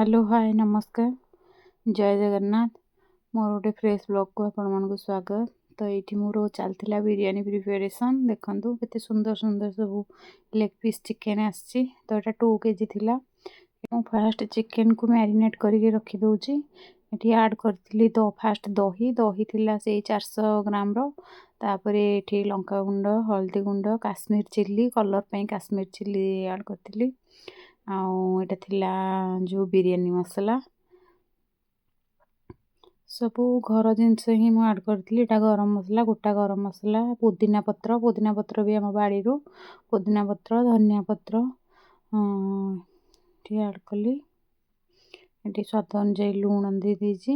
Hello, ହାଏ, ନମସ୍କାର, ଜୟ ଜଗନ୍ନାଥ। ମୋର ଗୋଟେ ଫ୍ରେଶ୍ ବ୍ଲଗ୍କୁ ଆପଣମାନଙ୍କୁ ସ୍ୱାଗତ। ତ ଏଇଠି ମୋର ଚାଲିଥିଲା ବିରିୟାନୀ ପ୍ରିପାରେସନ୍। ଦେଖନ୍ତୁ, କେତେ ସୁନ୍ଦର ସୁନ୍ଦର ସବୁ ଲେଗ୍ ପିସ୍ ଚିକେନ୍ ଆସିଛି। ତ ଏଇଟା 2 କେଜି ଥିଲା। ମୁଁ ଫାଷ୍ଟ ଚିକେନ୍କୁ ମ୍ୟାରିନେଟ୍ କରିକି ରଖିଦେଉଛି। ଏଠି ଆଡ଼୍ କରିଥିଲି ତ ଫାଷ୍ଟ ଦହି। ଦହି ଥିଲା ସେଇ 400 ଗ୍ରାମର। ତାପରେ ଏଠି ଲଙ୍କା ଗୁଣ୍ଡ, ହଳଦୀ ଗୁଣ୍ଡ, କାଶ୍ମୀର ଚିଲ୍ଲି, କଲର୍ ପାଇଁ କାଶ୍ମୀର ଚିଲ୍ଲି ଆଡ଼୍ କରିଥିଲି। ଆଉ ଏଇଟା ଥିଲା ଯେଉଁ ବିରିୟାନୀ ମସଲା। ସବୁ ଘର ଜିନିଷ ହିଁ ମୁଁ ଆଡ଼୍ କରିଥିଲି। ଏଇଟା ଗରମ ମସଲା, ଗୋଟା ଗରମ ମସଲା, ପୁଦିନା ପତ୍ର। ପୁଦିନା ପତ୍ର ବି ଆମ ବାଡ଼ିରୁ। ପୁଦିନା ପତ୍ର, ଧନିଆ ପତ୍ର ଏଠି ଆଡ଼୍ କଲି। ଏଠି ସ୍ୱାଦ ଅନୁଯାୟୀ ଲୁଣ ଦେଇଦେଇଛି।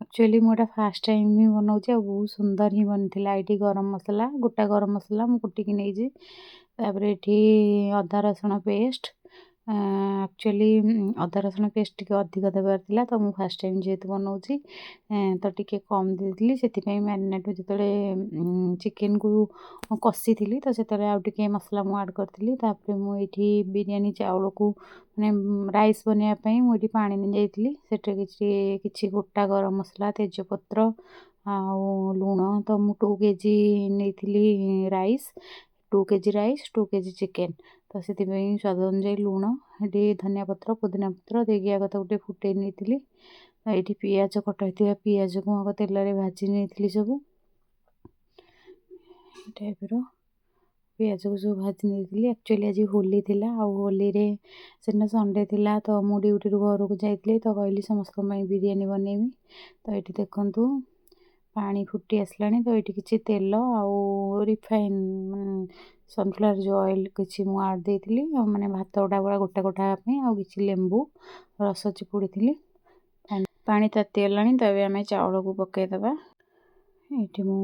ଆକ୍ଚୁଆଲି ମୁଁ ଏଇଟା ଫାଷ୍ଟ ଟାଇମ୍ ହିଁ ବନାଉଛି ଆଉ ବହୁତ ସୁନ୍ଦର ହିଁ ବନିଥିଲା। ଏଇଠି ଗରମ ମସଲା, ଗୋଟା ଗରମ ମସଲା ମୁଁ କୁଟିକି ନେଇଛି। ତାପରେ ଏଠି ଅଦା ରସୁଣ ପେଷ୍ଟ। ଆକ୍ଚୁଆଲି ଅଦା ରସୁଣ ପେଷ୍ଟ ଟିକେ ଅଧିକ ଦେବାର ଥିଲା। ତ ମୁଁ ଫାଷ୍ଟ ଟାଇମ୍ ଯେହେତୁ ବନାଉଛି, ତ ଟିକେ କମ୍ ଦେଇଥିଲି। ସେଥିପାଇଁ ମ୍ୟାରିନେଟ୍ ଯେତେବେଳେ ଚିକେନକୁ କଷିଥିଲି, ତ ସେତେବେଳେ ଆଉ ଟିକେ ମସଲା ମୁଁ ଆଡ଼୍ କରିଥିଲି। ତାପରେ ମୁଁ ଏଇଠି ବିରିୟାନୀ ଚାଉଳକୁ, ମାନେ ରାଇସ୍ ବନେଇବା ପାଇଁ ମୁଁ ଏଇଠି ପାଣି ନେଇଯାଇଥିଲି। ସେଠି କିଛି କିଛି ଗୋଟା ଗରମ ମସଲା, ତେଜପତ୍ର ଆଉ ଲୁଣ। ତ ମୁଁ 2 କେଜି ନେଇଥିଲି rice, 2 KG rice, 2 KG chicken. ତ ସେଥିପାଇଁ ସ୍ୱାଦ ଅନୁଯାୟୀ ଲୁଣ, ଏଠି ଧନିଆ ପତ୍ର, ପୁଦିନା ପତ୍ର ଦେଇକି ଆଗ ତାକୁ ଟିକେ ଫୁଟେଇ ନେଇଥିଲି। ଏଇଠି ପିଆଜ, କଟା ହେଇଥିବା ପିଆଜକୁ ଆଗ ତେଲରେ ଭାଜି ନେଇଥିଲି। ସବୁ ଟାଇପ୍ର ପିଆଜକୁ ସବୁ ଭାଜି ନେଇଥିଲି। ଆକ୍ଚୁଆଲି ଆଜି ହୋଲି ଥିଲା ଆଉ ହୋଲିରେ ସେଦିନ ସଣ୍ଡେ ଥିଲା। ତ ମୁଁ ଡ୍ୟୁଟିରୁ ଘରକୁ ଯାଇଥିଲି, ତ କହିଲି ସମସ୍ତଙ୍କ ପାଇଁ ବିରିୟାନୀ ବନେଇବି। ତ ଏଇଠି ଦେଖନ୍ତୁ, ପାଣି ଫୁଟି ଆସିଲାଣି। ତ ଏଇଠି କିଛି ତେଲ ଆଉ ରିଫାଇନ୍ ସନଫ୍ଲାୱାର ଯେଉଁ ଅଏଲ୍ କିଛି ମୁଁ ଆଡ଼୍ ଦେଇଥିଲି, ଆଉ ମାନେ ଭାତ ଗୁଡ଼ା ପୁରା ଗୋଟା ଗୋଟା ହେବା ପାଇଁ ଆଉ କିଛି ଲେମ୍ବୁ ରସ ଚିପୁଡ଼ିଥିଲି। ପାଣି ତାତିଗଲାଣି, ତ ଏବେ ଆମେ ଚାଉଳକୁ ପକାଇଦେବା। ଏଇଠି ମୁଁ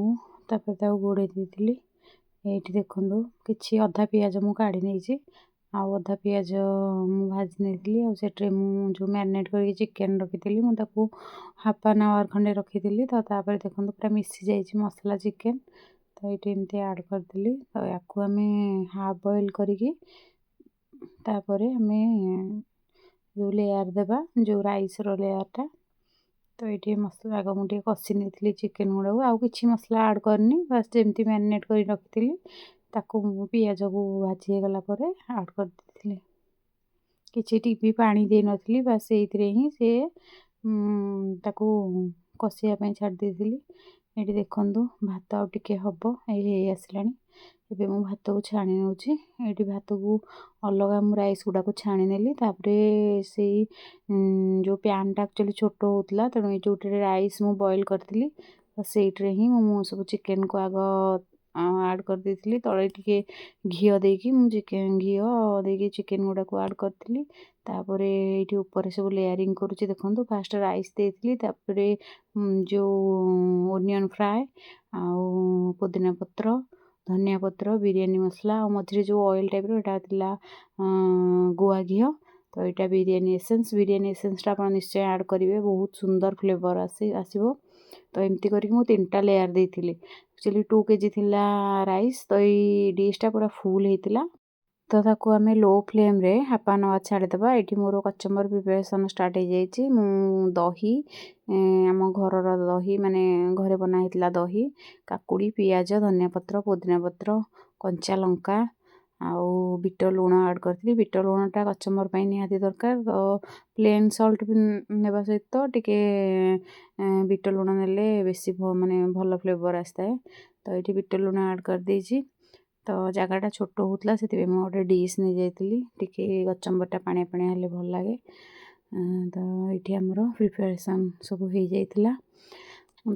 ତାପରେ ତାକୁ ଘୋଡ଼େଇ ଦେଇଥିଲି। ଏଇଠି ଦେଖନ୍ତୁ, କିଛି ଅଧା ପିଆଜ ମୁଁ କାଢ଼ି ନେଇଛି ଆଉ ଅଧା ପିଆଜ ମୁଁ ଭାଜି ନେଇଥିଲି। ଆଉ ସେଠିରେ ମୁଁ ଯେଉଁ ମ୍ୟାରିନେଟ୍ କରିକି ଚିକେନ୍ ରଖିଥିଲି, ମୁଁ ତାକୁ ହାଫ୍ ଆନ୍ ଆୱାର୍ ଖଣ୍ଡେ ରଖିଥିଲି। ତ ତାପରେ ଦେଖନ୍ତୁ, ପୁରା ମିଶି ଯାଇଛି ମସଲା ଚିକେନ୍। ତ ଏଇଠି ଏମିତି ଆଡ଼୍ କରିଦେଲି। ତ ୟାକୁ ଆମେ ହାଫ୍ ବଏଲ୍ କରିକି ତାପରେ ଆମେ ଯେଉଁ ଲେୟାର୍ ଦେବା, ଯେଉଁ ରାଇସ୍ର ଲେୟାର୍ଟା। ତ ଏଇଠି ମସଲା ଆଗ ମୁଁ ଟିକେ କଷି ନେଇଥିଲି ଚିକେନ୍ ଗୁଡ଼ାକୁ। ଆଉ କିଛି ମସଲା ଆଡ଼୍ କରିନି, ବାସ୍ ଯେମିତି ମ୍ୟାରିନେଟ୍ କରି ରଖିଥିଲି, ତାକୁ ମୁଁ ପିଆଜକୁ ଭାଜି ହେଇଗଲା ପରେ ଆଡ଼୍ କରିଦେଇଥିଲି। କିଛି ବି ପାଣି ଦେଇନଥିଲି, ବାସ୍ ସେଇଥିରେ ହିଁ ସେ ତାକୁ କଷିବା ପାଇଁ ଛାଡ଼ି ଦେଇଥିଲି। ଏଇଠି ଦେଖନ୍ତୁ, ଭାତ ଆଉ ଟିକେ ହେବ, ଏଇ ହେଇ ଆସିଲାଣି। ଏବେ ମୁଁ ଭାତକୁ ଛାଣି ନେଉଛି। ଏଇଠି ଭାତକୁ ଅଲଗା ମୁଁ ରାଇସ୍ ଗୁଡ଼ାକୁ ଛାଣି ନେଲି। ତାପରେ ସେଇ ଯେଉଁ ପ୍ୟାନ୍ଟା ଆକ୍ଚୁଆଲି ଛୋଟ ହେଉଥିଲା, ତେଣୁ ଏଇ ଯେଉଁଥିରେ ରାଇସ୍ ମୁଁ ବଏଲ୍ କରିଥିଲି, ତ ସେଇଥିରେ ହିଁ ମୁଁ ସବୁ ଚିକେନ୍କୁ ଆଗ ଆଡ଼୍ କରିଦେଇଥିଲି। ତଳେ ଟିକେ ଘିଅ ଦେଇକି, ମୁଁ ଚିକେନ୍ ଘିଅ ଦେଇକି ଚିକେନ୍ ଗୁଡ଼ାକୁ ଆଡ଼୍ କରିଥିଲି। ତାପରେ ଏଇଠି ଉପରେ ସବୁ ଲେୟାରିଂ କରୁଛି। ଦେଖନ୍ତୁ, ଫାଷ୍ଟ ରାଇସ୍ ଦେଇଥିଲି, ତାପରେ ଯେଉଁ ଓନିଅନ୍ ଫ୍ରାଏ ଆଉ ପୁଦିନା ପତ୍ର, ଧନିଆ ପତ୍ର, ବିରିୟାନୀ ମସଲା ଆଉ ମଝିରେ ଯେଉଁ ଅଏଲ୍ ଟାଇପ୍ର ଏଇଟା ଥିଲା ଗୁଆ ଘିଅ। ତ ଏଇଟା ବିରିୟାନୀ ଏସେନ୍ସ। ବିରିୟାନୀ ଏସେନ୍ସଟା ଆପଣ ନିଶ୍ଚୟ ଆଡ଼୍ କରିବେ, ବହୁତ ସୁନ୍ଦର ଫ୍ଲେଭର୍ ଆସିବ। ତ ଏମିତି କରିକି ମୁଁ ତିନିଟା ଲେୟାର୍ ଦେଇଥିଲି। ଆକ୍ଚୁଆଲି 2 କେଜି ଥିଲା ରାଇସ୍, ତ ଏଇ ଡିଶ୍ଟା ପୁରା ଫୁଲ୍ ହେଇଥିଲା। ତ ତାକୁ ଆମେ ଲୋ ଫ୍ଲେମ୍ରେ ହାଫ୍ ଆନ୍ ଆୱାର୍ ଛାଡ଼ିଦେବା। ଏଇଠି ମୋର କଚମ୍ବର ପ୍ରିପାରେସନ୍ ଷ୍ଟାର୍ଟ ହେଇଯାଇଛି। ମୁଁ ଦହି, ଆମ ଘରର ଦହି, ମାନେ ଘରେ ବନା ହେଇଥିଲା ଦହି, କାକୁଡ଼ି, ପିଆଜ, ଧନିଆ ପତ୍ର, ପୁଦିନା ପତ୍ର, କଞ୍ଚା ଲଙ୍କା ଆଉ ବିଟ ଲୁଣ ଆଡ଼୍ କରିଥିଲି। ବିଟ ଲୁଣଟା କଚମ୍ବର ପାଇଁ ନିହାତି ଦରକାର। ତ ପ୍ଲେନ୍ ସଲ୍ଟ ବି ନେବା ସହିତ ଟିକେ ବିଟ ଲୁଣ ନେଲେ ବେଶୀ ମାନେ ଭଲ ଫ୍ଲେଭର୍ ଆସିଥାଏ। ତ ଏଇଠି ବିଟ ଲୁଣ ଆଡ଼୍ କରିଦେଇଛି। ତ ଜାଗାଟା ଛୋଟ ହେଉଥିଲା, ସେଥିପାଇଁ ମୁଁ ଗୋଟେ ଡିସ୍ ନେଇଯାଇଥିଲି। ଟିକେ କଚମ୍ବରଟା ପାଣିଆ ପାଣିଆ ହେଲେ ଭଲ ଲାଗେ। ତ ଏଇଠି ଆମର ପ୍ରିପାରେସନ୍ ସବୁ ହେଇଯାଇଥିଲା।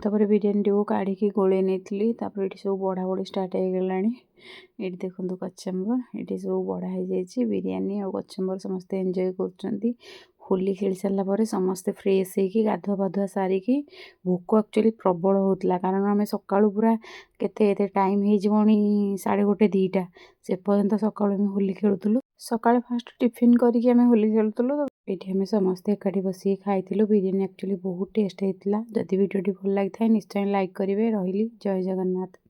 ତାପରେ ବିରିୟାନୀଟିକୁ କାଢ଼ିକି ଗୋଳେଇ ନେଇଥିଲି। ତାପରେ ଏଇଠି ସବୁ ବଢ଼ା ବଢ଼ି ଷ୍ଟାର୍ଟ ହେଇଗଲାଣି। ଏଇଠି ଦେଖନ୍ତୁ, କଚମ୍ବର ଏଇଠି ସବୁ ବଢ଼ା ହେଇଯାଇଛି। ବିରିୟାନୀ ଆଉ କଚମ୍ବର ସମସ୍ତେ ଏନ୍ଜୟ କରୁଛନ୍ତି। ହୋଲି ଖେଳି ସାରିଲା ପରେ ସମସ୍ତେ ଫ୍ରେଶ୍ ହେଇକି, ଗାଧୁଆ ପାଧୁଆ ସାରିକି, ଭୋକ ଆକ୍ଚୁଆଲି ପ୍ରବଳ ହେଉଥିଲା, କାରଣ ଆମେ ସକାଳୁ ପୁରା କେତେ ଏତେ ଟାଇମ୍ ହେଇଯିବଣି, 1:30, 2ଟା, ସେ ପର୍ଯ୍ୟନ୍ତ ସକାଳୁ ଆମେ ହୋଲି ଖେଳୁଥିଲୁ। ସକାଳେ ଫାଷ୍ଟ ଟିଫିନ୍ କରିକି ଆମେ ହୋଲି ଖେଳୁଥିଲୁ। ଏଇଠି ଆମେ ସମସ୍ତେ ଏକାଠି ବସିକି ଖାଇଥିଲୁ। ବିରିୟାନୀ ଆକ୍ଚୁଆଲି ବହୁତ ଟେଷ୍ଟ ହେଇଥିଲା। ଯଦି ଭିଡ଼ିଓଟି ଭଲ ଲାଗିଥାଏ, ନିଶ୍ଚୟ ଲାଇକ୍ କରିବେ। ରହିଲି, ଜୟ ଜଗନ୍ନାଥ।